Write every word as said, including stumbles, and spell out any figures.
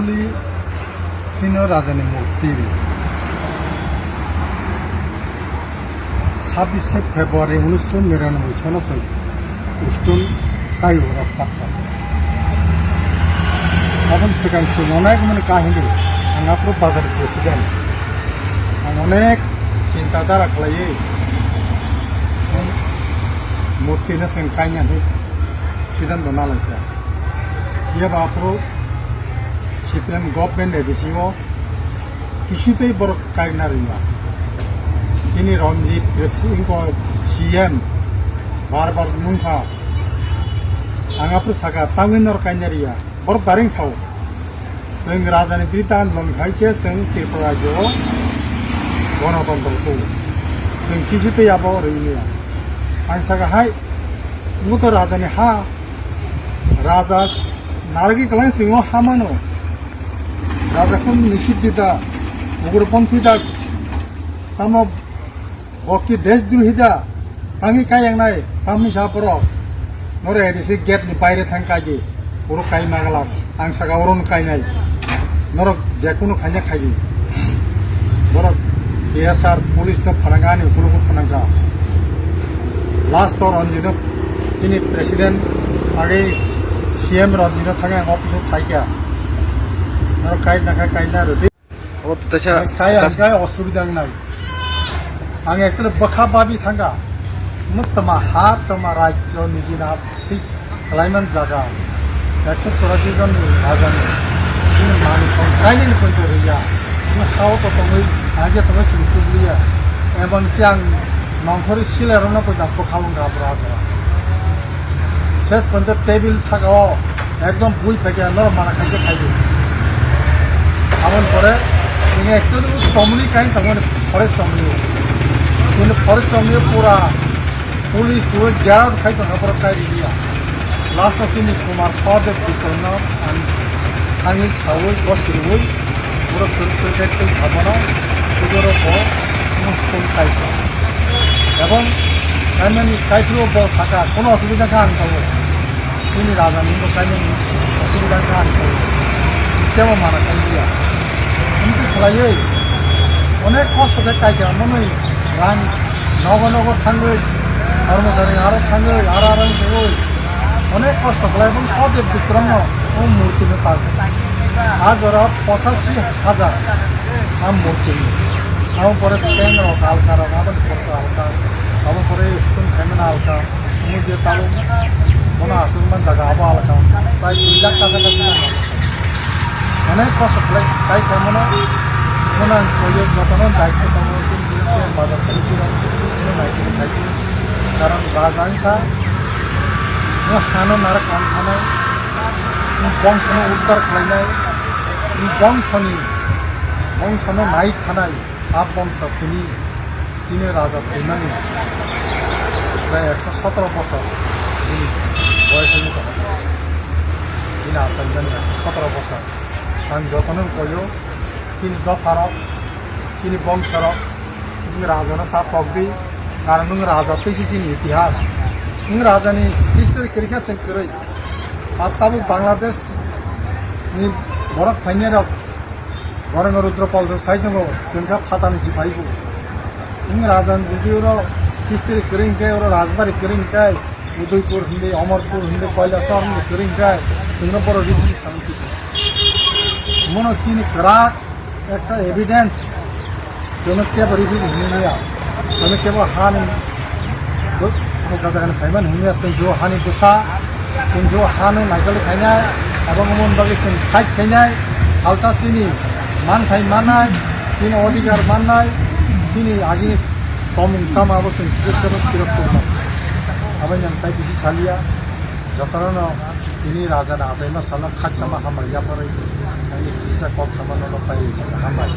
Sino Rajani murti. Sabis February unisho niranoboi sono chwng Uston kai ura pakha. Aboni swkang chwng onek mani kahini ang aphuru bazar president. Ang onek chinta dhara khlaiwi murti no chwng kainani siddhanto nalaikha. Phiya ba aphuru C P M government A D C o kisitwi borok kaina rwya. Chini Ranjit Singh C M bar bar nungkha. Ang aphuru saka tangwi norok kaina rwya. Borok daring sao. Chwng rajani biridha andolon khaise chwng Tripura rajyo o gonotontro tongo. Chwng kisitwi abo rwmaya. Ang saka hai, omo to rajani ha. Raja narwgwi kwlainsingno hamano. Raja khun nisit dida, ugroponthi da, tamo bokti desdrohi da, tangi kayangnai, tamni sa borok. Nore A D C gate ni baire thang kaidi, oro kai magalak, ang saka oro no kainai. Norok jekunu khaina khaidi. Borok T S R police no phanangani, ukulugo phanangka. Last o Ranjit no chini president age C M Ranjit no thangwi ang office o saikha. Norok kai nakha kaina rwdi. Obo to teisa kai ang kai osubida wngnai. Ang actually bwkha babi thangka. Muk tama ha tama rajyo niji na thik khlaiman jaga. Ekso chorasi jon ni rajani. Chini manwi tong kainwi ni poito rwya. Chini hao to tongwi, age tongwi chini chubliya. Ebong khe ang nongkhorwi silarokno poito bwkha wngkha abra abra. Ses ponto table saka o ekdom bui phaikhe norok mana khaikhe khaidu. Aboni pore chini actually tomni kain tongmani forest tomni. Chini forest tomni pura police o gerang khai tongkha borok kai rwliya. Last o chini Kumar Sahadev Bikromno ang thangwi sawi gosirwi borok kwrwk kwrwk khe twi khabono pujoro bo mostung kai kha. Ebong kaimani kaiphuru bo saka, kono osubida kha ang tongo. Chini rajani bo kaimani osubida kha ang tongo. Tebo mana kaiya. Amtwi khlaiwi onek kosto khe kai kha, omonwi rang nogo nogo thangwi, kormochari aro thangwi, aro aro wngwi onek kosto khlai, boni Sahadev Bikromno o murtino tal. A jora pochashi hajar a murtini. Abo pore seng rok alka rok, aboni khoroksa alka, abo pore stone khaimani alka. Omo je talo, bono aswk man jaga abo alka, prai dui lakh taka taka. Onek kosto khlai, tai khaimano, bono ang koyo jotono daityo tongo, chini chini bazar khe chini chini naitini khaitini. Karon raja wngkha, bo hano narwk kang thanai, bongsono uddar khlainai, bongsoni, bongsono nai thanai, a bongso tini. Chini raja thwimani prai ekso sotoro bosor bini boyes wngwi tongo. Bini achaimani ekso sotoro bosor. Ang jotono koyo chini dopharok, chini bongsorok, nwng rajano ta pokdi, karon nwng raja twi se chini itihas. Nwng rajani history kwrwi khe chwng kwrwi. Ar tabuk Bangladesh ni borok phainai rok Borok Rudra Pal sai tongo, chwng kha phatani si phaibo. Nwng rajan jodi oro history kwrwi hwnkhe, oro rajbari kwrwi hwnkhe, Udaipur hwnkhe, Amarpur hwnkhe, Kailasahar hwnkhe kwrwi hwnkhe, chwngno borok rihini samung kisa. Mono chini kwrak ekta evidence. Chwngno kebo rihini hwnwi ya. Chwngno kebo hani bo-, bo gajagani phaimani hwnwi ya, chwng jio hani bwsa, chwng jio hano naikali khainai, abo wngmani bagwi chwng fight khainai, salsa chini manthai mannai, chini odhikar mannai, chini agini tomung sama abo chwng kisa kebo tirok tongmani. Aboni ang tai bisi saliya, jotono tini raja ni achaima salno khaksa ma hambai yapharwi, ani kisa kok sama nono tai hambai.